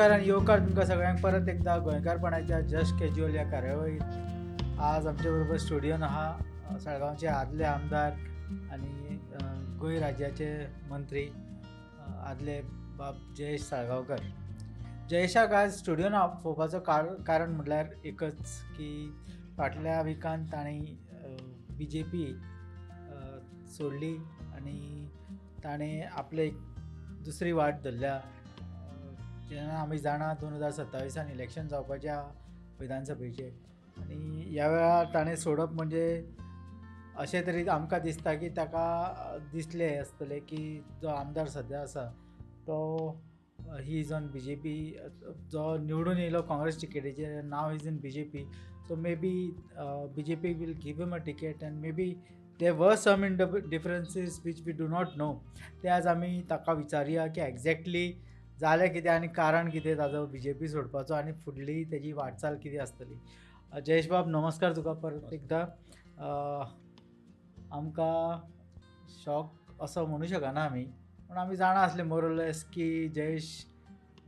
नमस्कार आनी येवकार तुमकां सगळ्यांक परत एकदा गोंयकारपणाच्या जस्ट कॅज्युअल ह्या कार्यावळीत. आज आमच्या बरोबर स्टुडियोन आहा साळगांवचे आदले आमदार आनी गोंय राज्याचे मंत्री आदले बाब जयेश साळगांवकर. जयेशाक आज स्टुडियोन आपोवपाचो कारण म्हटल्यार एकच की फाटल्या विकान ताणें BJP सोडली आनी ताणें आपले एक दुसरी वाट धरल्या. जेन्ना आमी जाणा 2027 इलेक्शन जावपाचें विधानसभेचें आनी ह्या वेळार ताणें सोडप म्हणजे अशें तरी आमकां दिसता की ताका दिसलें आसतलें की जो आमदार सद्या आसा तो he is on BJP, जो निवडून येयलो Congress टिकेटीचेर, now is in BJP. So maybe BJP will give him a ticket and maybe there were some in differences which we do not know. ते आज आमी ताका विचारुया की एग्जॅक्टली जालें कितें आनी कारण कितें ताजो BJP सोडपाचो आनी फुडली तेजी वाटचाल कितें आसतली. जयेश बाब नमस्कार तुका परत एकदा. आमकां शॉक असो म्हणू शकना आमी, पूण आमी जाणा आसले मोर ऑर लेस की Jayesh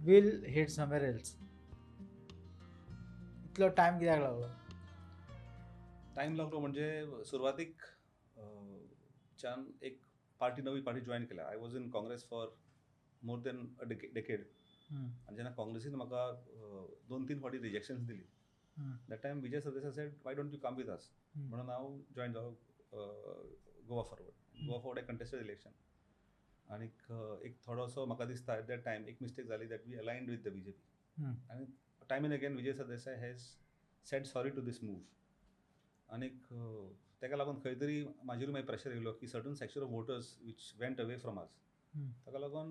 will hit somewhere else. इतलो टायम कित्याक लागलो? टायम लागलो म्हणजे सुरवातीक च्यान एक पार्टी, नवी पार्टी जॉयन केल्या. I was in Congress for more than a decade. आनी जेन्ना काँग्रेसीन म्हाका 2-3 फावटी रिजेक्शन्स दिली, that time Vijay Sardesai said why don't you come with us, म्हणून हांव जॉयन जालो Goa Forward. Goa Forward I contested election आनीक एक थोडोसो म्हाका दिसता एट that time एक मिस्टेक जाली that we aligned with the BJP. आनी time and again Vijay Sardesai has said sorry to this move. आनीक ताका लागून खंय तरी म्हाजेरूय मागीर प्रेशर येयलो की certain section of voters which went away from us, ताका लागून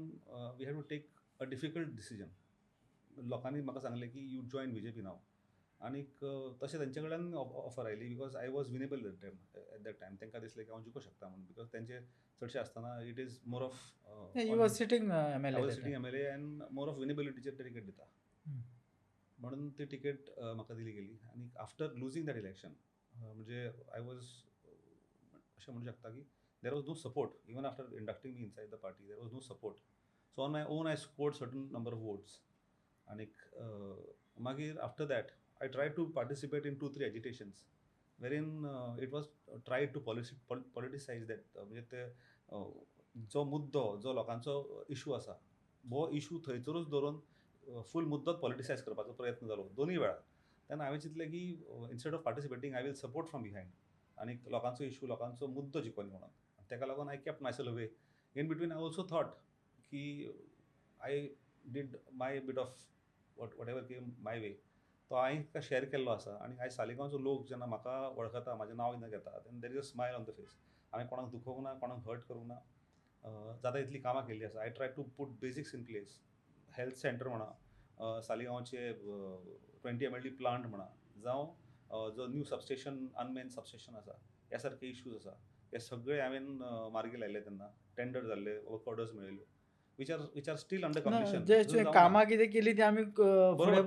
we have to take a difficult decision. लोकांनी म्हाका सांगलें की you join BJP नाव, आनीक तशें तेंचे कडल्यान ऑफर आयली because I was winnable at that time. तांकां दिसलें की हांव जिखूंक शकता म्हणून, because तेंचे चडशे आसतना it is more of you was sitting MLA, sitting MLA and more of विनेबिलिटीचेर ते टिकेट दिता म्हणून ती टिकेट म्हाका दिली गेली. आनी आफ्टर लुजींग that election म्हणजे I was अशें म्हणू शकता की there was no support. Even after inducting me inside the party, there was no support. So on my own, I scored certain number of votes. And magir after that, I tried to participate in 2-3 agitations, wherein it was tried to politicize that. म्हणजे ते जो मुद्दो, जो लोकांचो issue आसा, हो issue थंयसरूच दवरून फूल मुद्दोच पॉलिटिसायज करपाचो प्रयत्न जालो दोनूय वेळार. तेन्ना हांवें चिंतलें की instead of participating, I will support from behind. आनी लोकांचो इशू, लोकांचो मुद्दो जिखोनी म्हणून ताका लागून I kept myself away. In between I also thought की I did my bit of whatever came my way, तो हांवें ताका शेअर केल्लो आसा. आनी आयज सालिगांवचो लोक जेन्ना म्हाका वळखता, म्हाजें नांव जेन्ना घेता, तेन्ना there is a smile on the face. हांवें कोणाक दुखोवंक ना, कोणाक हर्ट करूंक ना, जाता इतली कामां केल्ली आसा. I try to put basics in place. Health centre म्हणा, सालिगांवचे 20 MLD plant म्हणा, जावं जो न्यू सबस्टेशन, अनमेन सबस्टेशन आसा, ह्या सारके इश्यूज आसा, हे सगळे हांवें मार्गी लायले. तेन्ना टेंडर जाल्ले, वर्क ऑर्डर्स मेळयल्यो which are still under completion. कामां कितें केली ती आमी बरोबर.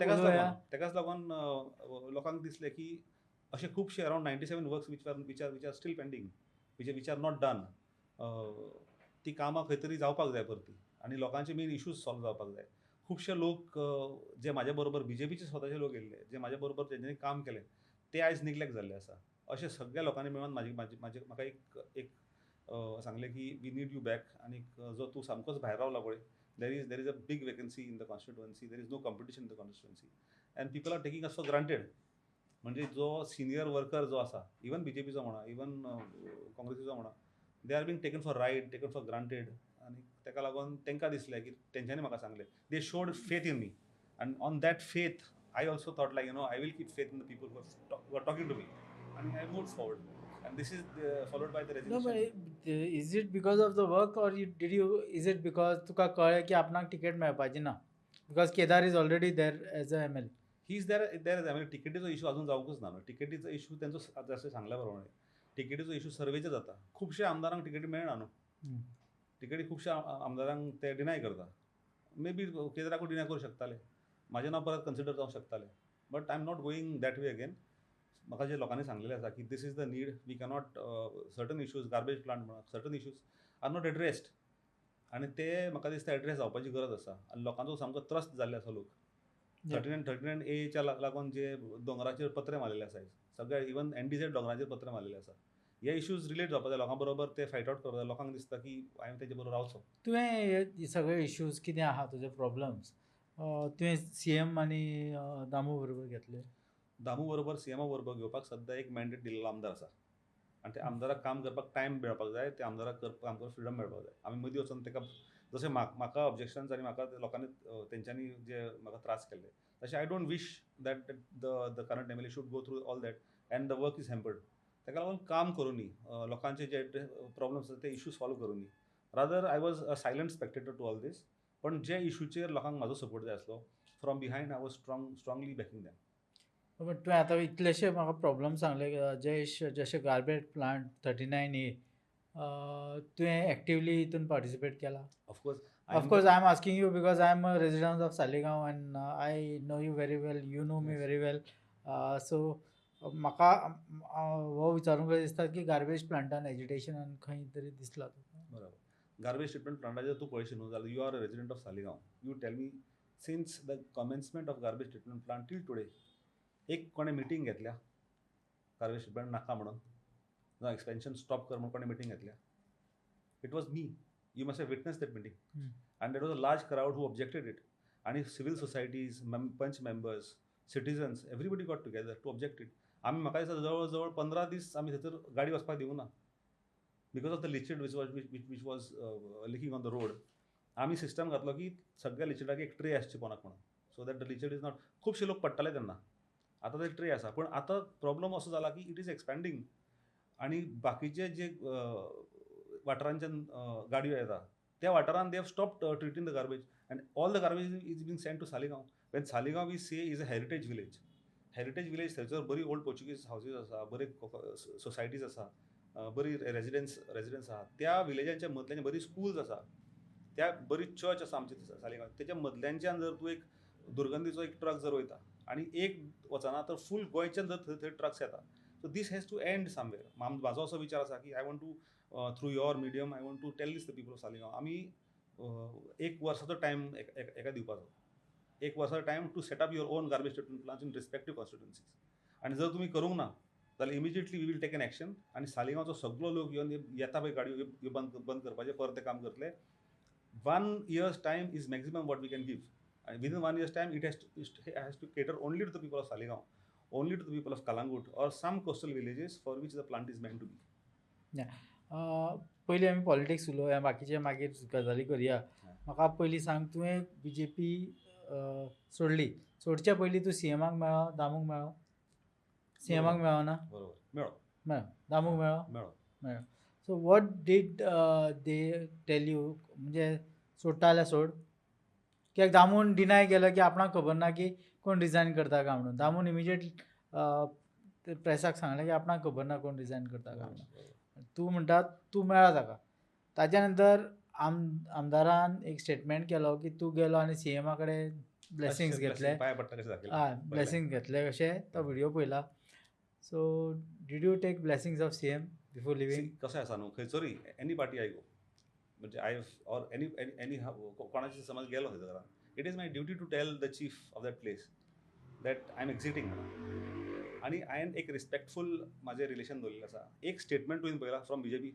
तेकाच लागून लोकांक दिसलें की अशे खुबशे around 97 works which are still pending, which are not done, ती कामां खंय तरी जावपाक जाय परती आनी लोकांचे मेन इश्यूज सॉल्व जावपाक जाय. खुबशे लोक जे म्हाजे बरोबर BJPचे स्वताचे लोक येयल्ले, जे म्हाजे बरोबर तेंच्यांनी काम केलें, ते आयज निग्लेक्ट जाल्ले आसा. अशें सगळ्या लोकांनी मेळून म्हाजी म्हाका एक एक सांगलें की we need you back. आनीक जो तूं सामकोच भायर रावला पळय, there is a big vacancy in the constituency, there is no competition in the constituency and people are taking us for granted. म्हणजे जो सिनियर वर्कर जो आसा, इवन BJPचो म्हणा, इवन काँग्रेसीचो म्हणा, they are being taken for ride, taken for granted. आनी ताका लागून तांकां दिसलें की तेंच्यांनी म्हाका सांगलें, they showed faith in me and on that faith I also thought like you know I will keep faith in the people who are talking to me and I moved forward. And this is followed by the resignation. No, but is it because of the work or is it because तुका कळ्ळें की आपणाक ticket मेळपाची ना? Because Kedar is already there as a ML. He is there as ML. तिकेटीचो issue अजून जावंकच ना. तिकेटीचो issue तेंचो जशें सांगल्या प्रमाणे तिकेटीचो इशू सर्वेचेर जाता. खुबशे आमदारांक तिकेटी मेळना न्हू, तिकेटी खुबश्या आमदारांक ते डिनाय करता. मे बी केदाराकूय डिनाय करूं शकताले, म्हाजें नांव परत कन्सिडर जावंक शकतालें, but I am not going that way again. म्हाका जे लोकांनी सांगलेलें आसा की this is the need, we cannot certain issues, garbage plant म्हणा, certain issues are not addressed. आनी ते म्हाका दिसता एड्रेस जावपाची गरज आसा. आनी लोकांचो सामको त्रस्त जाल्ले आसा लोक. 39 एच्या लागून जे दोंगराचेर पत्रे मारलेले आसा, सगळे इवन एनडीझेड दोंगराचेर पत्रे मारलेले आसा, हे इश्यूज रिलेट जावपा जाय लोकां बरोबर, ते फायट आवट करपा जाय. लोकांक दिसता की हांवें तेजे बरोबर रावचो. तुवें हे सगळे इश्यूज कितें आहा तुजे प्रॉब्लम्स तुवें सीएम आनी दामू बरोबर घेतले? दामू बरोबर, सीएमा बरोबर घेवपाक सद्या एक मॅन्डेट दिलेलो आमदार आसा आनी त्या आमदाराक काम करपाक टायम मेळपाक जाय, त्या आमदाराक काम करपाक फ्रिडम मेळपाक जाय. आमी मदीं वचून ताका जशें म्हाका ऑब्जेक्शन्स आनी म्हाका लोकांनी तेंच्यांनी जे म्हाका त्रास केल्ले तशें I don't wish that the current MLA should go through all that and the work is hampered. ताका लागून काम करुनी, लोकांचे जे प्रॉब्लम्स आसा ते इशू सॉल्व करुनी. Rather I was a silent spectator to all this, पण जे इशूचेर लोकांक म्हाजो सपोर्ट जाय आसलो, from behind I was strongly backing them. पण तुवें आतां इतलेशे म्हाका प्रॉब्लम सांगले जे जशे गार्बेज प्लांट 39A, तुवें एक्टिवली हितून पार्टिसिपेट केला? Of course. Of course, I am asking you because I am a resident of Saligao and I know you very well, you know me very well. So म्हाका हो विचारूंक जाय दिसता की garbage प्लांटान एजिटेशनान खंय तरी दिसला तुका? बरोबर. गार्बेज ट्रिटमेंट प्लांटाचेर तूं पळयशी न्हू जाल्यार you are a resident of Saligao, you tell me since the commencement of garbage treatment plant till today एक कोणें मिटींग घेतल्या गार्बेज ट्रिटमेंट नाका म्हणून, जावं एक्सपेन्शन स्टॉप कर म्हणून कोणें मिटींग घेतल्या? It was me. You must have witness that meeting. And there was a large crowd who objected it. आनी civil societies, panch members, citizens, everybody got together to object it. आमी म्हाका दिसता जवळ जवळ 15 दीस आमी थंयसर गाडी वचपाक दिवंक ना because of the leachate which was leaking on the road. आमी सिस्टम घातलो की सगळ्या लिचेडाक एक ट्रे आसची पोनाक म्हणून, so that the leachate is not. खुबशे लोक पडटाले तेन्ना, आतां ते ट्रे आसा. पूण आतां प्रॉब्लम असो जाला की it is expanding आनी बाकीचे जे वाठारांच्यान गाडयो येता त्या वाठारान they have stop treating the garbage and all the garbage is being send to Saligao. When Saligao we say is a heritage village, heritage village थंयसर बरी ओल्ड पोर्चुगीज हावजीस आसा, बरी सोसायटीज आसा, बरी रेजिडन्स आसा. त्या विलेजांच्या मदल्यान बरी स्कूल्स आसा, त्या बरी चर्च आसा आमची सालिगांव. तेच्या मदल्यांच्यान जर तूं एक दुर्गंधीचो एक ट्रक जर वयता आनी एक वचना तर फूल गोंयच्यान जर थंय थंय ट्रक्स येता, so this has to end somewhere. म्हाजो असो विचार आसा की I want to through your medium I want to tell this the people of Saligao, आमी एक वर्साचो टायम एका दिवपाचो, एक वर्साचो time to set up your own garbage treatment plants in respective constituencies. आनी जर तुमी करूंक ना जाल्यार immediately we will take an action आनी सालिगांवचो सगलो लोक येवन येता पळय गाडयो ह्यो बंद करपाचें परत तें काम करतले. 1 year's time is maximum what we can give. And within 1 year's time, it has to cater only to the people of Saligao, only to the people of Calangute or some coastal villages for which the plant is meant to be. Yeah. पयलीं आमी politics उलोवया, बाकीचे मागीर गजाली करया. म्हाका पयलीं सांग, तुवें बीजेपी सोडली, सोडच्या पयलीं तूं सीएमाक मेळ्ळो, दामूक मेळ्ळो? सीएमाक मेळ्ळो ना? बरोबर, मेळ्ळो. मेळ्ळो. दामूक मेळ्ळो? मेळ्ळो. मेळ्ळो. So what did they tell you? म्हणजे सोडटा जाल्यार सोड, कित्याक दामून डिनाय केलो की आपणाक खबर ना की कोण रिजायन करता काय म्हणून. दामून इमिजिएट प्रेसाक सांगलें की आपणाक खबर ना कोण रिजायन करता काय म्हणून. तूं म्हणटा तूं मेळ्ळा ताका, ताच्या नंतर आमदारान एक स्टेटमेंट केलो की तूं गेलो आनी सीएमा कडेन ब्लेसिंग्स घेतले, हय ब्लेसिंग्स घेतले कशें, तो व्हिडियो पळयला. So did you take blessings of CM before leaving? कशें आसा न्हू, खंयसरूय एनी पार्टी I गो, म्हणजे I or any any कोणाची समज गेलो थंय घरान, it is my duty to tell the chief of that place that I am exiting म्हणून. आनी हांवें एक रिस्पेक्टफूल म्हाजें रिलेशन दवरिल्लें आसा. एक स्टेटमेंट तुवें पळयला फ्रॉम बीजेपी,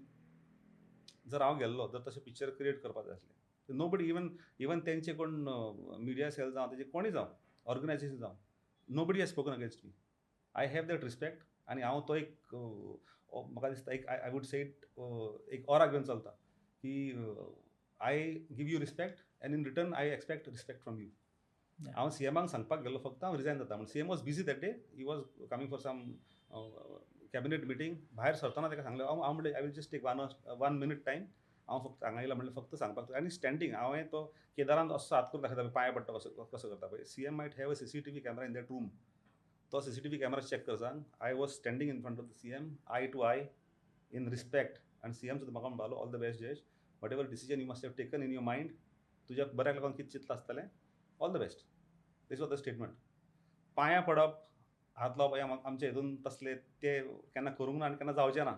जर हांव गेल्लो जर तशें पिक्चर क्रिएट करपाक जाय आसलें, नोबडी इवन तेंचे कोण मिडिया सेल जावं, तेजे कोणूय जावं, ऑर्गनायझेशन जावं, nobody has spoken against me. I have that respect. आनी हांव तो एक म्हाका दिसता एक I would say it एक ऑरा घेवन चलता की I give you respect and in return I expect respect from you. हांव सीएमाक सांगपाक गेल्लो फक्त हांव रिजायन जाता म्हण. CM was busy that day, he was coming for some cabinet meeting. भायर सरतना ताका सांगलें, हांव म्हणलें I will just take 1 minute time, हांव फक्त हांगा येयला म्हणलें फक्त सांगपाक. आनी स्टँडींग हांवें तो केदारान असो हात करून दाखयता पळय, पांय पडटा कसो कसो करता पळय. CM might have a CCTV camera in that room, तो सीसीटीव्ही कॅमेरा चॅक कर सांग. I was standing in front of the CM eye to eye in respect. आनी सीएम सुद्दां म्हाका म्हणपालो all the best Jayesh, whatever decision you must have taken in your mind, तुज्या बऱ्याक लागून कितें चिंतलां आसतलें, all the best. This was the statement. पांयां पडप, हात लावप हें आमच्या हितून तसले ते केन्ना करूंक ना आनी केन्ना जावचें ना.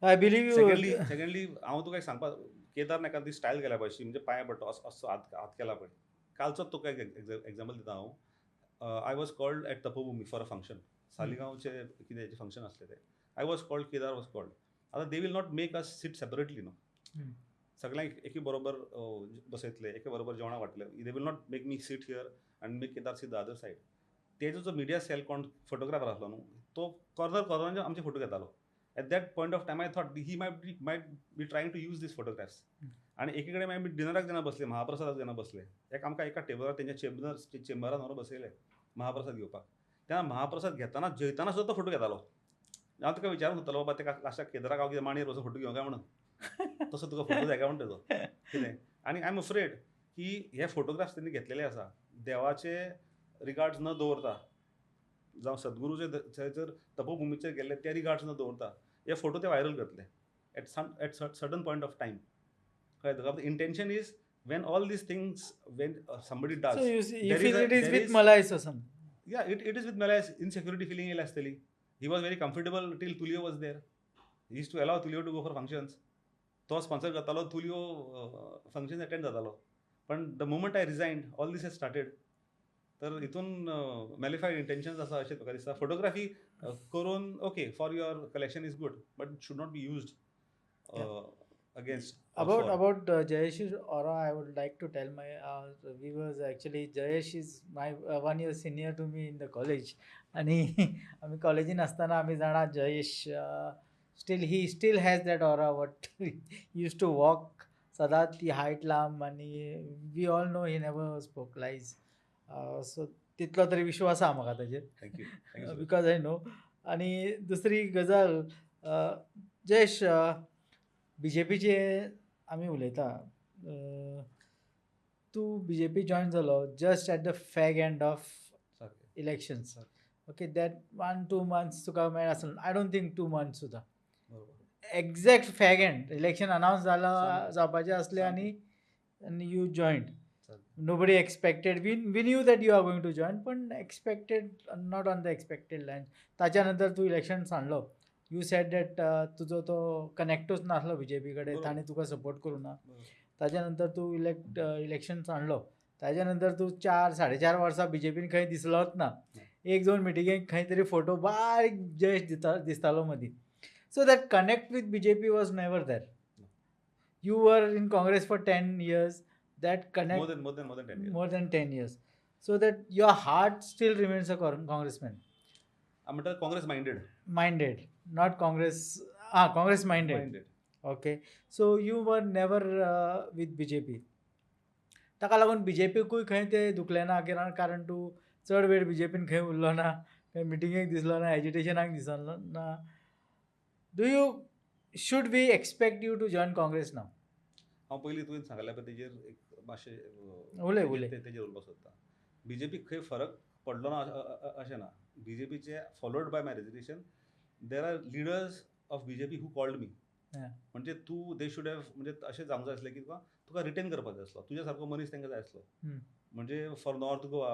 I believe you. Secondly हांव तुका एक सांगपाक, केदार नायकान ती स्टायल केल्या पळय, म्हणजे पांयां पडटा असो असो हात हात केला पळय, कालचोच तुका एक एग्जाम्पल दिता हांव. I was called at Tapobhumi for a function. सालिगांवचे कितें फंक्शन आसलें तें. I was called, Kedar was called. आतां they will not make us sit separately न्हू. सगळ्यांक एके बरोबर बसयतले, एके बरोबर जेवणां वांट्टले. They will not make me sit here आनी make Kedar sit the other side. तेजो जो मिडिया सेल कोण फोटोग्राफर आसलो न्हू, तो कॉर्नर कॉर्नरान आमचे फोटो घेतालो. At that point of time I thought he might be trying to use these photographs. आनी एकी कडेन मागीर आमी डिनराक जेन्ना बसले, महाप्रसादाक जेन्ना बसले, एक आमकां एका टेबलार तेंच्या चेंबरान व्हरून बसयले महाप्रसाद घेवपाक. तेन्ना महाप्रसाद घेतना जेयतना सुद्दां तो फोटो घेतालो. हांव तुका विचारूंक सोदतालो, बाबा तेका लास्टाक केदाराक हांव कितें मांडयेर बसून फोटो घेवंक काय म्हणून, तसो तुका फोटो जाय काय म्हणटा तो कितें. आनी I am afraid की हे फोटोग्राफ्स तेणी घेतलेले आसा देवाचे रिगार्ड्स न दवरता, जावं सद्गुरूचे जर तपोभुमीचेर गेल्ले ते रिगार्ड्स न दवरता हे फोटो ते व्हायरल करतले at certain point of time. कळ्ळें तुका? Intention is when all these things, when somebody does, So you see, you feel it is with malice or something? Yeah, it is with malice. Insecurity feeling येयल्या आसतली. He was very comfortable till Tulio was there. He used to allow Tulio to go for functions. तो sponsor करतालो, Tulio functions attend जातालो. पण the moment I resigned, all this has started. तर हितून मॅलिफायड intentions आसा अशें म्हाका दिसता. फोटोग्राफी करून okay, for your collection is good, but it should not be used against. About Jayesh's aura, I would like to tell my viewers, actually Jayesh is my 1 year senior to me in the college. आनी आमी कॉलेजीन आसतना आमी जाणा Jayesh still he still has that aura what used to walk, सदांच ती height लांब, आनी we all know he never spoke lies. So तितलो तरी विश्वास आहा म्हाका ताजेर. Thank you. Because I know. आनी दुसरी गजाल, जयेश, बीजेपीचे आमी उलयता, तूं बीजेपी जॉयन जालो just at the fag end of elections. Okay, that 1-2 months तुका मेळ आसलो. I don't think 2 months सुद्दां. Exact fag end election announce जाला जावपाचें आसलें आनी you joined. Nobody expected. We knew that you are going to join, पण expected not on the expected line. ताच्या नंतर तूं इलेक्शन सांडलो. You said that तुजो तो कनेक्टूच नासलो बीजेपी कडेन, ताणें तुका सपोर्ट करूं ना. ताच्या नंतर तूं इलेक्शन सांडलो. ताच्या नंतर तूं 4-4.5 वर्सां बीजेपीन खंय दिसलोच ना. 1-2 मिटिंगेक खंय तरी फोटो बारीक जयेश दिसतालो मदीं. So that connect with BJP was never there. You were in Congress for 10 years. That connect more than 10 years. More than 10 years. So that your heart still remains a congressman. I'm a Congress minded. Minded, not Congress. Congress minded. Okay. So you were never with BJP. ताका लागून बीजेपीकूय खंय ते दुखलें ना, कारण तूं चड वेळ बीजेपीन खंय उरलो ना, खंय मिटिंगेक दिसलो ना, एजिटेशनाक दिसलो ना. Do you should we expect you to join Congress now? हांव पयलीं तुवें सांगल्या पळय तेजेर एक मातशें उलय उलय तेजेर उलोवपाक सोदता. बीजेपीक खंय फरक पडलो ना अशें ना. बीजेपीचे followed by my resignation there are leaders of BJP who called me. म्हणजे तूं they should have, म्हणजे अशें जावंक जाय आसलें की तुका रिटेन करपाक जाय आसलो, तुज्या सारको मनीस तांकां जाय आसलो. म्हणजे for North Goa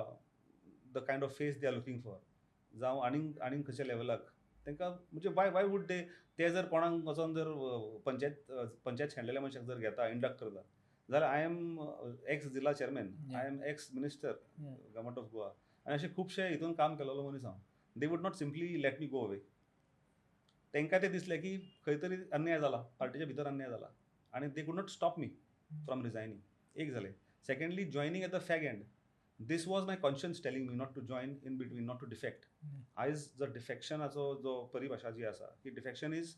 the kind of face they are looking for, जावं आनीक आनीक खंयच्या लेवलाक तांकां, म्हणजे वाय वाय वूड दे, ते जर कोणाक वचोन जर पंचायत शेणलेल्या मनशाक जर घेता, इंडक्ट करता जाल्यार I am x जिल्ला chairman, I am ex minister government of Goa, आनी अशें खुबशे हितून काम केलेलो मनीस हांव. They would not simply let me go away. तांकां तें दिसलें की खंय तरी अन्याय जाला, पार्टीच्या भितर अन्याय जाला, आनी they could not stop me from resigning. एक जालें. Secondly, joining at the fag end, this was my conscience telling me not to join in between, not to defect. आयज जर डिफेक्शनाचो जो परिभाशा जी आसा की defection is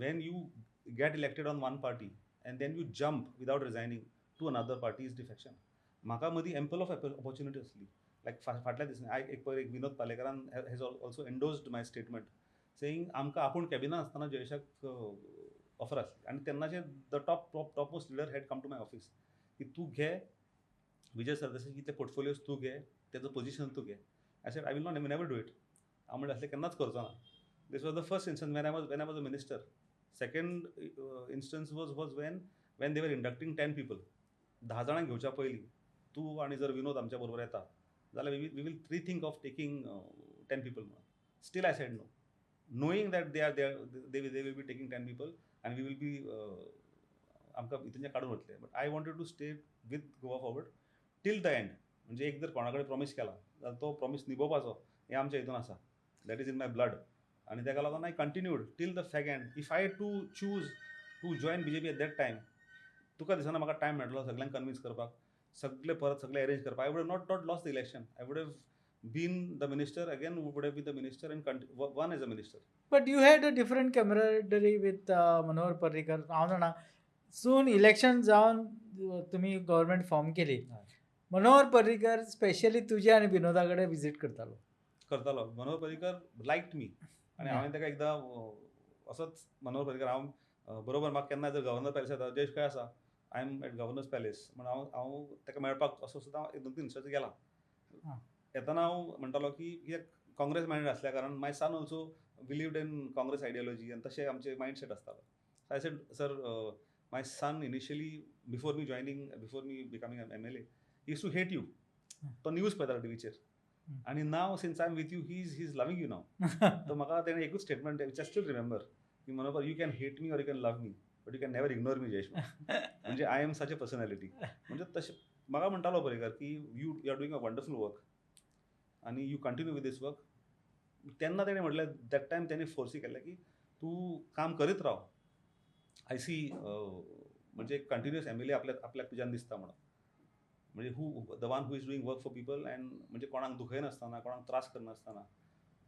when you get elected on one party and then you jump without resigning to another party is defection. म्हाका मदीं ample of opportunity आसली. लायक फाटल्या दिसांनी आयक एक पयर एक विनोद पालेकरान has also endorsed my statement saying आमकां आपूण कॅबिनान आसतना जयेशाक ऑफर आसली आनी तेन्नाचे the top top top most leader had come to my office की तूं घे विजय सरदेसाय कितले पोर्टफोलियोज तूं घे, तेजो पोजिशन तूं घे. I said I will not never do it. हांव म्हणलें असलें केन्नाच करचो ना. This was the first instance when I was a minister. Second instance was when when they were inducting 10 people. 10 जाणांक घेवच्या पयलीं तूं आनी जर विनोद आमच्या बरोबर येता जाल्यार we will rethink of taking 10 people म्हणून. Still I said no, knowing that they are they will be taking 10 people and we will be आमकां हितून काडून वतले. But I wanted to stay with Goa Forward till the end. म्हणजे एक जर कोणा कडेन प्रॉमीस केला जाल्यार तो प्रॉमीस निभोवपाचो हें आमच्या हितून आसा. That is in my blood. आनी ताका लागून I continued till the fag end. If I to choose to join BJP at that time, तुका दिसना म्हाका टायम मेळटलो सगल्यांक कन्विन्स करपाक, सगळे परत सगळे अरेंज करपाक? I would have not lost the election. I would have been the minister again, would have been the minister and won as a minister. But you had a different camaraderie with Manohar Parrikar. हांव जाणा, सून election जावन तुमी government form केली, Manohar Parrikar specially तुज्या आनी विनोदा कडेन visit करतालो. करतालो. मनोहर पर्रीकर लायक्ड मी आनी हांवें ताका एकदां असोच, मनोहर पर्रीकर हांव बरोबर म्हाका केन्ना जर गव्हर्नर पॅलेस येता, जयेश खंय आसा, I am at Governor's Palace म्हण हांव ताका मेळपाक असो सुद्दां एक दोन तीन दिसांचो गेला. येतना हांव म्हणटालो की कित्याक काँग्रेस मायंडेड आसल्या कारण my son also believed in Congress ideology आनी तशें आमचें मायंडसेट आसतालो. I said, "Sir, my son initially, before me joining, before me becoming MLA, used to hate you. तो न्यूज पळयतालो टिवीचेर आनी now since I am with you, he is loving you now." तर म्हाका तेणें एकूच statement which I still remember की, "Manohar, you can hate me or you can love me, but you can never ignore me, Jayesh." म्हणजे I am such a personality. म्हणजे तशें म्हाका म्हणटालो पर्रीकर की you are doing a wonderful work आनी you continue with this work. तेन्ना तेणें म्हटलें, that time तेणें फोर्सी केल्लें की तूं काम करीत राव, आय सी म्हणजे कंटिन्युअस एम एल ए आपल्याक आपल्याक तुज्यान दिसता म्हणून. म्हणजे who the one who is doing work for people and म्हणजे कोणाक दुखयनासतना, कोणाक त्रास करनासतना,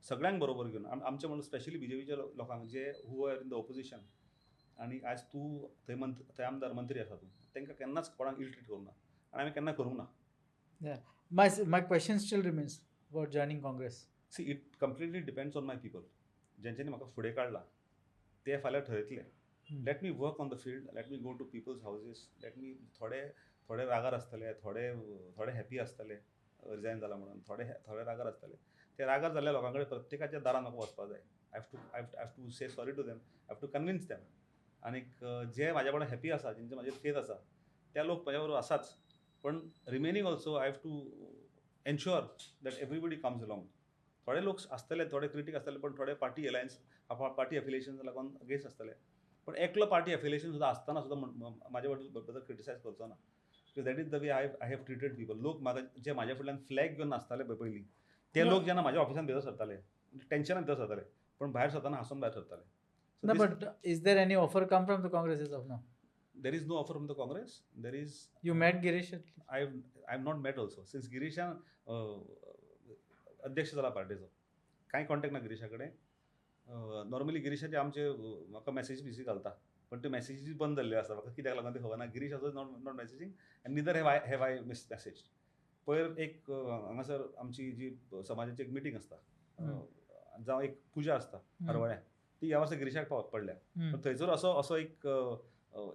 सगळ्यांक बरोबर घेवन, आमचे म्हणून स्पेशली बीजेपीच्या लोकांक जे who are in the opposition आनी आयज तूं थंय मंत्री, थंय आमदार, मंत्री आसा तूं, तांकां केन्नाच कोणाक इल ट्रीट करूंक ना आनी आमी केन्ना करूंक ना. My question still remains about joining Congress. See, it completely depends on my people. जेंच्यांनी म्हाका फुडें काडला ते फाल्यां ठरयतले. Let me work on the field, let me go to people's houses, let me, थोडे थोडे रागार आसतले, थोडे थोडे हॅपी आसतले रिजायन जाला म्हणून, थोडे थोडे रागार आसतले. ते रागार जाल्ल्या लोकां कडेन प्रत्येकाच्या दारान म्हाका वचपाक जाय. I have to say sorry to them, I have to convince them. आनीक जे म्हाज्या बरोबर हॅपी आसा, जेंचे म्हाजेर फेथ आसा, ते लोक म्हाज्या बरोबर आसाच, पण remaining also I have to ensure that everybody comes along. थोडे लोक आसतले, थोडे क्रिटीक आसतले, पण थोडे पार्टी अलायन्स, पार्टी एफिलिएशन लागून अगेन्स्ट आसतले. पण एकलो पार्टी एफिलिएशन सुद्दां आसतना सुद्दां म्हाज्या बद्दल क्रिटिसायज करचो ना, because that is the way I have treated people. लोक म्हाका जे म्हाज्या फुडल्यान फ्लॅग घेवन नाचताले पळय पयलीं, ते लोक जेन्ना म्हाज्या ऑफिसान भितर सरताले, टेन्शनान भितर सरताले, पण भायर सरतना हांसून भायर सरताले. So No, but is there any offer come from the Congress as of now? There is no offer from the Congress. There is You met Girish? I have not met also since गिरीशान अध्यक्ष जाला पार्टीचो. कांय contact ना गिरीशा कडेन. Normally गिरीशाचे आमचे म्हाका मॅसेजी BC घालता, पण त्यो मॅसेजीस बंद जाल्ल्यो आसा. म्हाका कित्याक लागून ते खबर ना. Girish also not messaging and neither have I miss message. पयर एक हांगासर आमची जी समाजाची एक मिटींग आसता जावं एक पुजा आसता हरवळ्या, ती ह्या वर्सा गिरीशाक पावत पडल्या. पण थंयसर असो असो एक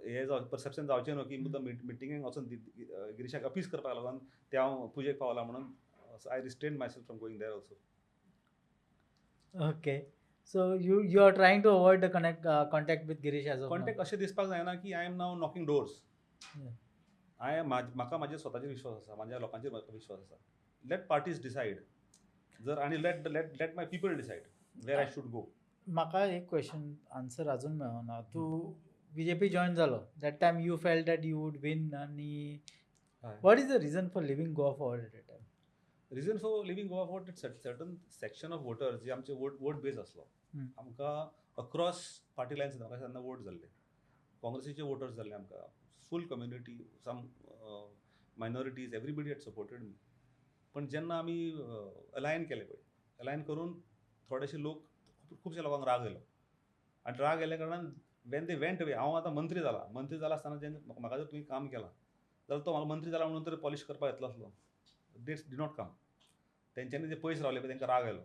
हे जाव परसेप्शन जावचें न्हू की मुद्दाम मिटिंगेक वचून गिरीशाक अपीस करपाक लागून ते हांव पुजेक पावला म्हणून, I restrain myself from going there also. Okay. So you are trying to avoid the connect contact with Girish as of now. Contact अशें दिसपाक जायना की I am now knocking doors. I म्हाका म्हाजे स्वताचेर विश्वास आसा, म्हाज्या लोकांचेर म्हाका विश्वास आसा. Let parties decide जर आनी let my people decide where I should go. म्हाका एक क्वेश्चन आन्सर अजून मेळना. तूं बीजेपी जॉईन जालो, that time you felt that you would win आनी what is the reason for leaving Goa Forward at that time? Reason for leaving Goa Forward, certain section of voters जे आमचे vote बेस आसलो, आमकां across party lines म्हाका तेन्ना vote जाल्ले, काँग्रेसीचे voters जाल्ले आमकां, full community, some minorities, everybody had supported me. पण जेन्ना आमी अलायन केलें पळय, अलायन करून थोडेशे लोक, खुबशा लोकांक राग येयलो आनी राग येयल्या कारणान when they went away, हांव आतां मंत्री जाला. मंत्री जाला आसतना जेन्ना म्हाका जर तुवें काम केलां जाल्यार तो म्हाका मंत्री जाला म्हणून तर पॉलिश करपाक येतलो आसलो. They did not come. तेंच्यांनी जे पयस रावले पळय, तांकां राग आयलो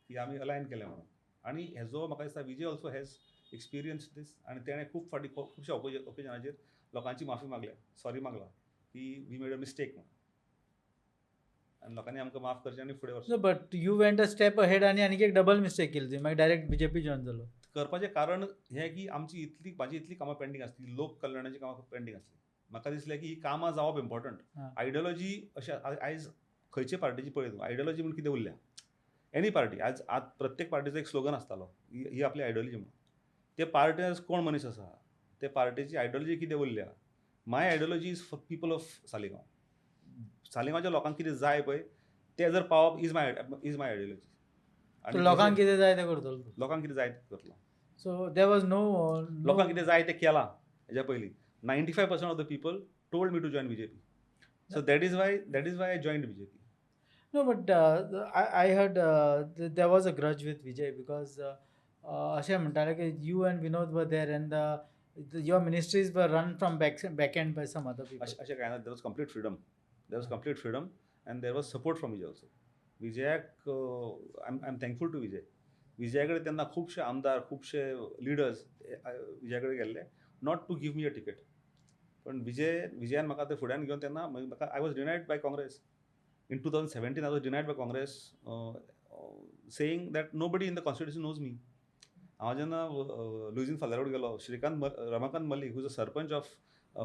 की आमी अलायन केलें म्हणून. आनी हेजो म्हाका दिसता Vijay also has experience this आनी तेणें खूब फावटी खुबश्या ओकेजनाचेर लोकांची माफी मागल्या, सॉरी मागला की we made a mistake म्हणून आनी लोकांनी आमकां माफ करचें आनी फुडें वचचें. But you went a step ahead आनी आणखी एक डबल मिस्टेक केली तुवें, मागीर डायरेक्ट बीजेपी जॉईन जालो. करपाचें कारण हें की आमची इतली, म्हाजी इतली कामां पेंडींग आसली, लोक कल्याणाची कामां पेंडींग आसली. म्हाका दिसलें की ही कामां जावप इम्पॉर्टंट. आयडियोलॉजी अशें आयज खंयचे पार्टीची पळय तूं, आयडियोलॉजी म्हूण कितें उरल्या एनी पार्टी? आयज आत प्रत्येक पार्टीचो एक स्लोगन आसतालो, ही आपली आयडियोलॉजी म्हणून. ते पार्टी आज कोण मनीस आसा, ते पार्टीची आयडियोलॉजी कितें उरल्या? My ideology is for people of Saligao. सालिगांवच्या लोकांक कितें जाय पळय तें जर पावप is my ideology. आनी लोकांक कितें जाय तें करतलो. लोकांक कितें जाय तें करतलो. सो there was no लोकांक कितें जाय तें केलां हेज्या पयलीं. 95% of the people told me to join BJP. So that is why I joined BJP. No, but I heard there was a grudge with Vijay because अशें म्हणटाले की you and Vinod were there and your ministries were run from back end by some other people. अशें कांय ना. There was complete freedom. There was complete freedom and there was support from Vijay also. विजयाक I am thankful to Vijay. Vijaya कडेन तेन्ना खुबशे आमदार, खुबशे leaders Vijaya कडेन गेल्ले not to give me a ticket. पण विजयान म्हाका ते फुड्यान घेवन तेन्ना म्हाका I was denied by Congress in 2017. I was denied by Congress saying that nobody in the constituency knows me. हांव जेन्ना लुईझीन फादर कडेन गेलो, Shrikant Ramakant Malik who is a sarpanch of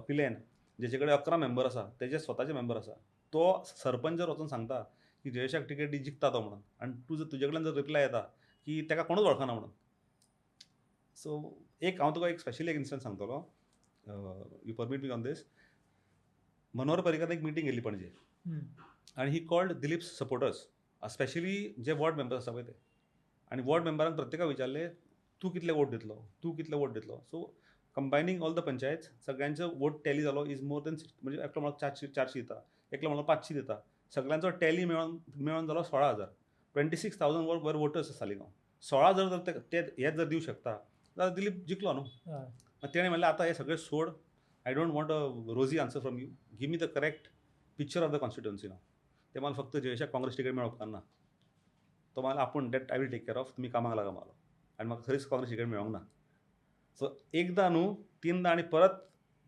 Pilerne, जेचे कडेन 11 मेंबर आसा, तेजे स्वताचे मेंबर आसा, तो सरपंच जर वचून सांगता की जयेशाक टिकेट दी जिखता तो म्हणून, आनी तूं जर तुजे कडल्यान जर रिप्लाय येता की ताका कोणूच वळखना म्हणून. सो एक हांव तुका एक स्पेशली एक इन्स्टन्स सांगतलो, you permit me on this. Manohar Parrikar एक मिटींग केली पणजे आनी he called Dilip supporters, specially जे वॉर्ड मेंबर्स आसा पळय ते, आनी वॉर्ड मेंबरांक प्रत्येकाक विचारले तूं कितले वोट दितलो, तूं कितले वोट दितलो. सो कंबायनींग ऑल the panchayat सगळ्यांचो वोट टॅली जालो is more than, म्हणजे एकलो म्हणलो 400 दिता, एकलो म्हणलो 500 दिता, सगळ्यांचो टॅली मेळोन जालो 16,000. 26,000 वर वोटर्स सालिगांव. 16,000 जर ते हे जर दिवं शकता जाल्यार दिलीप जिखलो न्हू. तेणें म्हणलें आतां हें सगळें सोड, I don't want a rosy answer from you, give me the correct picture of the constituency. ना ते मला फक्त जयेशाक काँग्रेस तिकेट मेळोवंक ना, तो मला आपूण that I will take care of, तुमी कामाक लागा म्हाका. आनी म्हाका खरीच काँग्रेस तिकेट मेळोंक ना. सो एकदां न्हू तीनदां आनी परत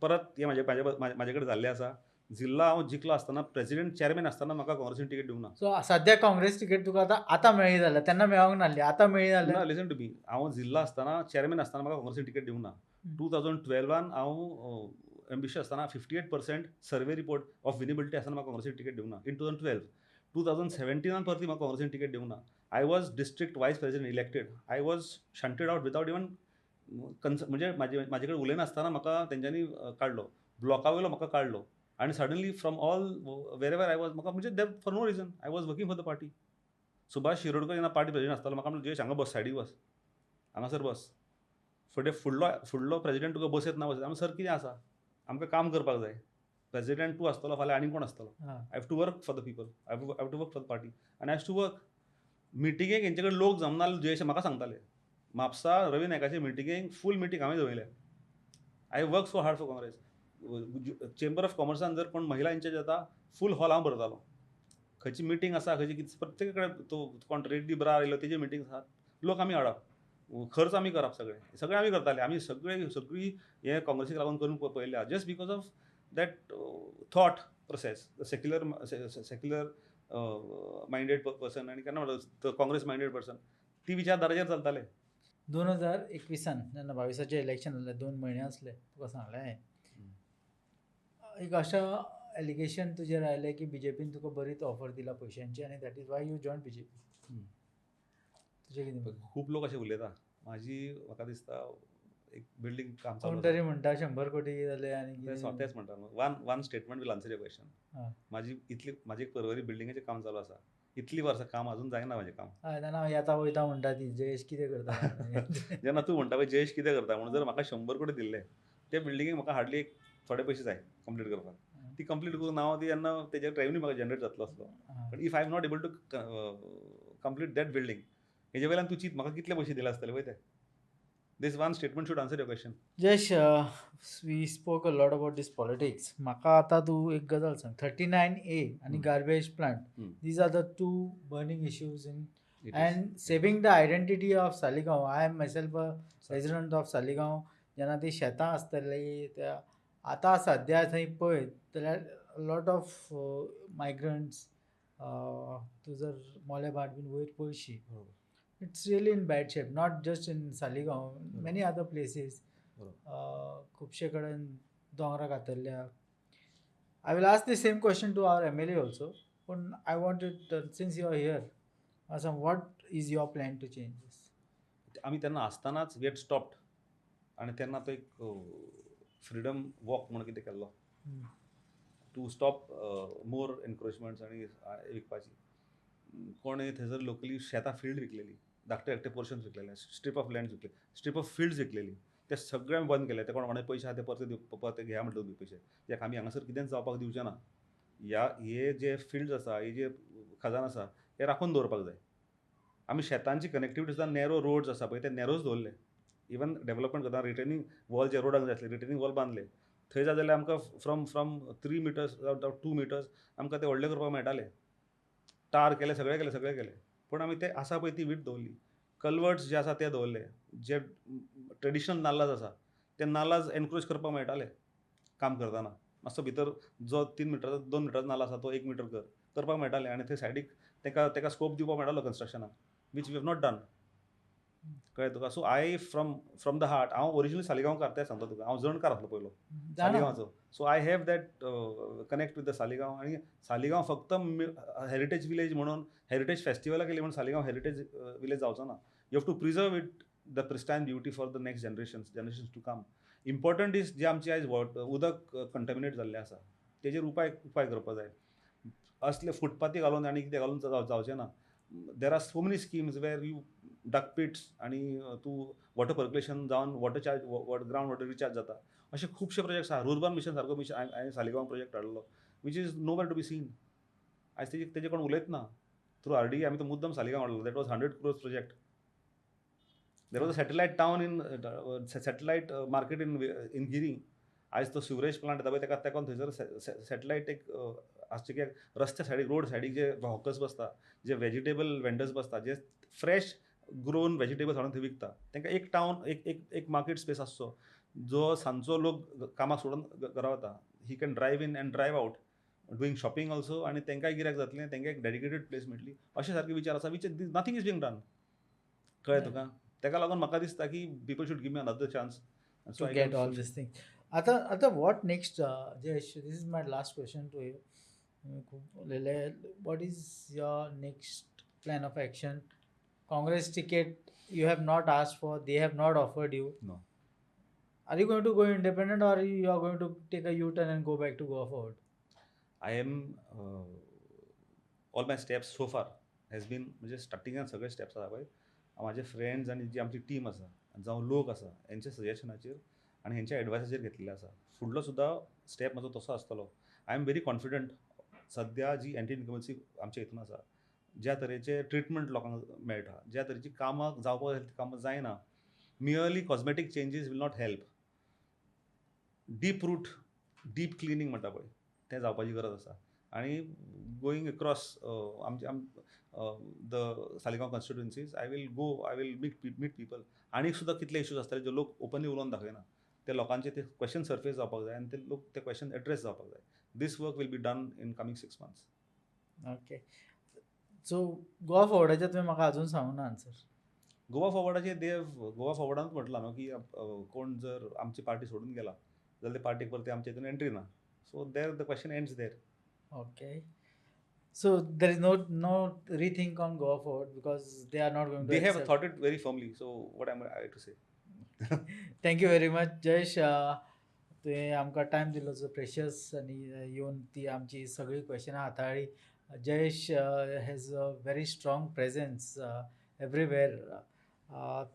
परत हें म्हाजे कडेन जाल्लें आसा. जिल्ला हांव जिखलो आसतना प्रेसिडेंट चेअरमॅन आसतना म्हाका काँग्रेसीन तिकेट दिवंक ना. सो सद्या काँग्रेस तिकेट तुका आतां आतां मेळ्ळी जाल्यार, तेन्ना मेळोंक नासली, आतां मेळ्ळी जाल्यार? ना, लिसन टू मी, हांव जिल्ला आसतना चेअरमॅन आसतना म्हाका काँग्रेसीन तिकेट दिवंक ना. 2012 हांव एम्बिशियस आसतना 58% सर्वे रिपोर्ट ऑफ विनेबिलिटी आसतना म्हाका काँग्रेसीन तिकेट दिवंक ना इन 2012. 2017 परती म्हाका काँग्रेसीन तिकेट दिवंक ना. I was district vice president elected, I was shunted out without even म्हणजे म्हाजे कडेन उलयनासतना म्हाका तेंच्यांनी काडलो, ब्लॉका वयलो म्हाका काडलो. आनी suddenly from all wherever I was म्हाका म्हणजे for no reason I was working for the party. Subhash Shirodkar जेन्ना पार्टी प्रेसिडेंट आसतालो म्हाका म्हणलें जयेश हांगा बस, सायडीक बस, हांगासर बस, फुडें फुडलो प्रेसिडेंट तुका बसयत ना बसयत. आमी सर कितें आसा, आमकां काम करपाक जाय, प्रेसिडेंट तूं आसतलो फाल्यां आनी कोण आसतलो, I have to work for the people, I have to work for the party आनी I have to work. मिटिंगेक हेंचे कडेन लोक जमना जयेश म्हाका सांगताले, म्हापसा रवी नायकाचे मिटिंगेक फूल मिटींग हांवें जमयल्या. I work so hard for Congress. Chamber of कॉमर्सान जर कोण महिला इन्चार्ज जाता फूल हॉल हांव भरतालो. खंयची मिटींग आसा खंयची कितें प्रत्येक कडेन तो कोण रेड्डी ब्रार आयलो तेजी मिटींग आसा, लोक आमी हाडप, खर्च आमी करप, सगळे सगळे आमी करताले. आमी सगळे सगळी हे काँग्रेसीक लागून करून पळयल्या just because of that thought process, secular minded person आनी केन्ना म्हणटा काँग्रेस मायंडेड पर्सन, ती विचारधाराचेर चलताले. 2021 जेन्ना 22 इलेक्शन जालें, 2 म्हयने आसले, तुका सांगलें हांवें, एक अशें एलिगेशन तुजेर आयलें की बीजेपीन तुका बरीच ऑफर दिला पयशांची आनी that is why you join BJP. तुजें कितें? खूब लोक अशें उलयता. म्हाजी म्हाका दिसता एक बिल्डींग काम कोण तरी म्हणटा 100 कोटी जाले आनी तेच म्हणटा. One statement will answer your question. म्हाजी इतली म्हाजी एक परवरी बिल्डिंगेचें काम चालू आसा, इतली वर्सां काम अजून जायना म्हाजें काम. हय, तेन्ना हांव येता वयता म्हणटा ती जयेश कितें करता, जेन्ना तूं म्हणटा पळय जयेश कितें करता म्हणून, जर म्हाका 100 कोटी दिल्ले ते बिल्डिंगेक म्हाका हार्डली एक थोडे पयशे जाय कंप्लीट करपाक, ती कंप्लीट करून हांव ती जेन्ना तेजेर रेवन्यू म्हाका जनरेट जातलो आसलो. पण if I am not able to complete that building, हेजे वयल्यान तूं चीत म्हाका कितले पयशे दिले आसतले पळय ते. This one statement should answer your question. Jayesh, we spoke a lot about this politics. म्हाका आतां तूं एक गजाल सांग, 39A आनी garbage plant, these are the 2 burning issues in and saving the identity of Saligao. I am myself a resident of Saligao. जेन्ना ती शेतां आसतली त्या आतां सद्या थंय पळयत जाल्यार लॉट ऑफ मायग्रंट्स, तूं जर मोलेभाट बीन वयर पळयशी, it's really in bad shape, not just in Saligao, many other places. खुबशे कडेन दोंगरां कातरल्या. I will ask the same question to our MLA also, पूण I want it since you are here, what is your plan to change this? आमी तेन्ना आसतनाच we had stopped आनी तेन्ना तो एक फ्रिडम वॉक म्हणून कितें केल्लो टू स्टॉप मोर एनक्रोचमेंट्स आनी विकपाची. कोणें थंयसर लोकली शेतां फिल्ड विकलेली, धाकटे धाकटे पोर्शन्स विकलेले, स्ट्रीप ऑफ लँड विकले, स्ट्रीप ऑफ फिल्ड्स विकलेली, ते सगळे आमी बंद केले. ते कोण कोणाचे पयशे आहा ते परते परते घेया म्हटलं तुमी पयशे, कित्याक आमी हांगासर कितेंच जावपाक दिवचे ना. ह्या हे जे फिल्ड्स आसा, हे जे खजान आसा, हे राखून दवरपाक जाय. आमी शेतांची कनेक्टिविटी सुद्दां नॅरो रोड्स आसा पळय ते नॅरोच दवरले. इवन डेवलपमेंट करतना रिटेनिंग वॉल जे रोडाक जाय आसले रिटेनिंग वॉल बांदले. थंय जाय जाल्यार आमकां from 3 meters, 2 meters आमकां ते व्हडले करपाक मेळटाले. टार केले, सगळें केलें, सगळें केलें, पूण आमी ते आसा पळय ती वीट दवरली. कलवर्ट्स जे आसा ते दवरले. जे ट्रेडिशनल नाल्लाज आसा ते नाल्लाज एनक्रोच करपाक मेळटाले काम करतना. मातसो भितर जो 3 मिटराचो, 2 मिटराचो नाल्ल आसा तो 1 मिटर कर करपाक मेळटाले आनी थंय सायडीक ताका स्कोप दिवपाक मेळटालो कन्स्ट्रक्शनाक, which we have not done. कळ्ळें तुका? So I from the heart, हांव ओरिजिनल सालिगांवकार तें सांगता तुका. हांव जणकार आसलो पयलो सालिगांवचो, so I have that connect with the Saligao. आनी सालिगांव फक्त हेरिटेज विलेज म्हणून, हेरिटेज फेस्टिवला केली म्हणून सालिगांव हेरिटेज विलेज जावचो ना. You have to preserve it, the pristine beauty, for the next generations to come. Important is जे आमचे आयज उदक कंटेमिनेट जाल्लें आसा तेजेर उपाय करपाक जाय. असले फुटपाथी घालून आनी कितें घालून जावचें ना. There are so many schemes where you dug pits आनी तूं वॉटर पर्क्युलेशन जावन water charge, ground water recharge जाता. अशे खुबशे प्रोजेक्ट्स आहा. रुर्बन मिशन सारको मिशन हांवें सालिगांव प्रोजेक्ट हाडलो, which is nowhere to be seen. आयज तेजे कोण उलयत ना. थ्रू आरडीए आमी तो मुद्दम सालिगांव हाडलो. That was 100 crores project. There was a satellite town in satellite market in Giri. आयज तो सिवरेज प्लांट येता पळय तेका तेंकोन थंयसर सॅटलायट एक आसचें की रस्त्या सायडीक, रोड सायडीक जे हॉकर्स बसता, जे वेजिटेबल वेंडर्स बसता, जे फ्रेश ग्रोवन वेजिटेबल्स हाडून थंय विकता, तांकां एक टावन एक एक एक मार्केट स्पेस आसचो, जो सांजचो लोक कामाक सोडून घरा वता, he can drive in and drive out doing shopping also, आनी तांकांय गिरायक जातलें, तांकां एक डेडिकेटेड प्लेस मेळटली. अशें सारके विचार आसा which nothing is being done. कळ्ळें तुका? ताका लागून म्हाका दिसता की people should give me another chance. To get all this thing. आतां what next, Jayesh? This is my last question to you. खूब उलयले. What is your next plan of action? Congress ticket you have not asked for, they have not offered you. No. Are you going to go independent or you are going to take a U-turn and go back to Goa Forward? I am all my steps so far has been, म्हणजे स्टार्टिंगान सगळे steps आसा पळय, म्हाजे friends आनी जी आमची team आसा जावं लोक आसा हेंच्या सजेशनाचेर आनी हेंच्या एडवायसाचेर घेतलेले आसा. फुडलो सुद्दां स्टेप म्हाजो तसो आसतलो. I am very confident. सद्या जी एंटी इन्कम्बन्सी आमच्या हितून आसा, ज्या तरेचे ट्रिटमेंट लोकांक मेळटा, ज्या तरेची कामां जावपाक जाय ती कामां जायना, merely cosmetic changes will not help. Deep root, deep cleaning म्हणटा पळय तें जावपाची गरज आसा. आनी गोईंग एक्रॉस आमचे the Saligao constituencies, I will go, I will meet people. आनीक सुद्दां कितले इश्यूज आसतले जे लोक ओपनली उलोवन दाखयना, ते लोकांचे ते क्वेश्चन सर्फेस जावपाक जाय आनी ते लोक ते क्वेश्चन एड्रेस जावपाक जाय. This work will be done in coming 6 months. Okay, so Goa फॉरवर्डाचें तुवें म्हाका अजून सांगू ना आन्सर. गोवा फॉरवर्डाचे देव, गोवा फॉरवर्डानूच म्हटलां न्हू की कोण जर आमची पार्टी सोडून गेला जाल्यार ते पार्टीक परती आमच्या हितून एंट्री ना. So there the question ends there. Okay, so there is no rethink on Goa Forward because they are not going to They have thought it very firmly, so what am I to say? Thank you very much, Jayesh. तुवें आमकां time दिलो जो precious आनी येवन ती आमची सगळीं क्वेशनां हाताळ्ळी. Jayesh has a very strong presence everywhere.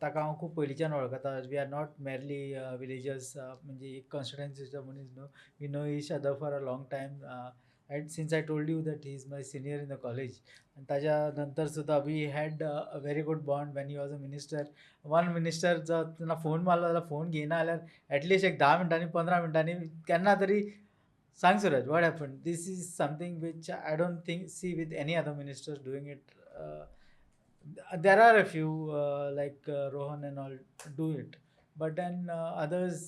ताका हांव खूब पयलींच्यान वळखता. We are not merely villagers, म्हणजे एक कॉन्स्टिट्युएन्सीचो मनीस न्हू. We know each other for a long time, and since I told you that he is my senior in the college, आनी ताज्या नंतर सुद्दां we had a very good bond when he was a minister. One minister जो तेन्ना phone मारलो जाल्यार phone घेयना जाल्यार एटलिस्ट एक 10 मिनटांनी, 15 मिनटांनी केन्ना तरी सांग Suraj, what happen. This is something which I don't think see with any other ministers doing it. There are a few like Rohan and all do it, but then others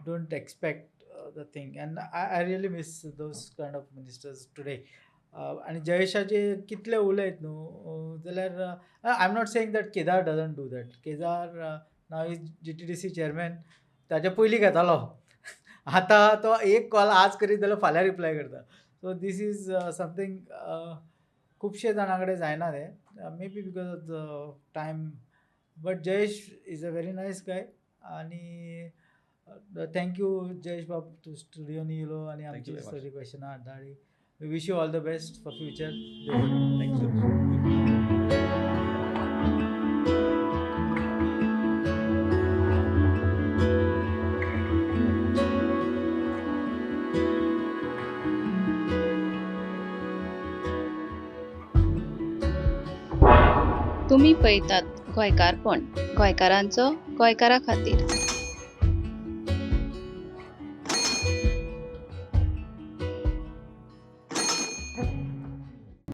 don't expect the thing, and I really miss those kind of ministers today. आनी जयेशाचे कितले उलयत न्हू जाल्यार, I am not saying that Kedar doesn't do that. Kedar now is GTDC chairman. ताच्या पयलीं घेतालो, आतां तो एक कॉल आज करीत जाल्यार फाल्यां रिप्लाय करता. So this is something खुबशे जाणां कडेन जायना तें, maybe because of the time, but Jayesh is a very nice guy. आनी Thank you Jayesh बाब, तूं स्टुडियोन येयलो आनी Thank you आमची very much. सगळीं क्वेशनां हाताळ्ळी. We wish you all the best for future. Thank you sir. तुम्ही पळयतात गोंयकारपण, गोंयकारांचो गोंयकारा खातीर.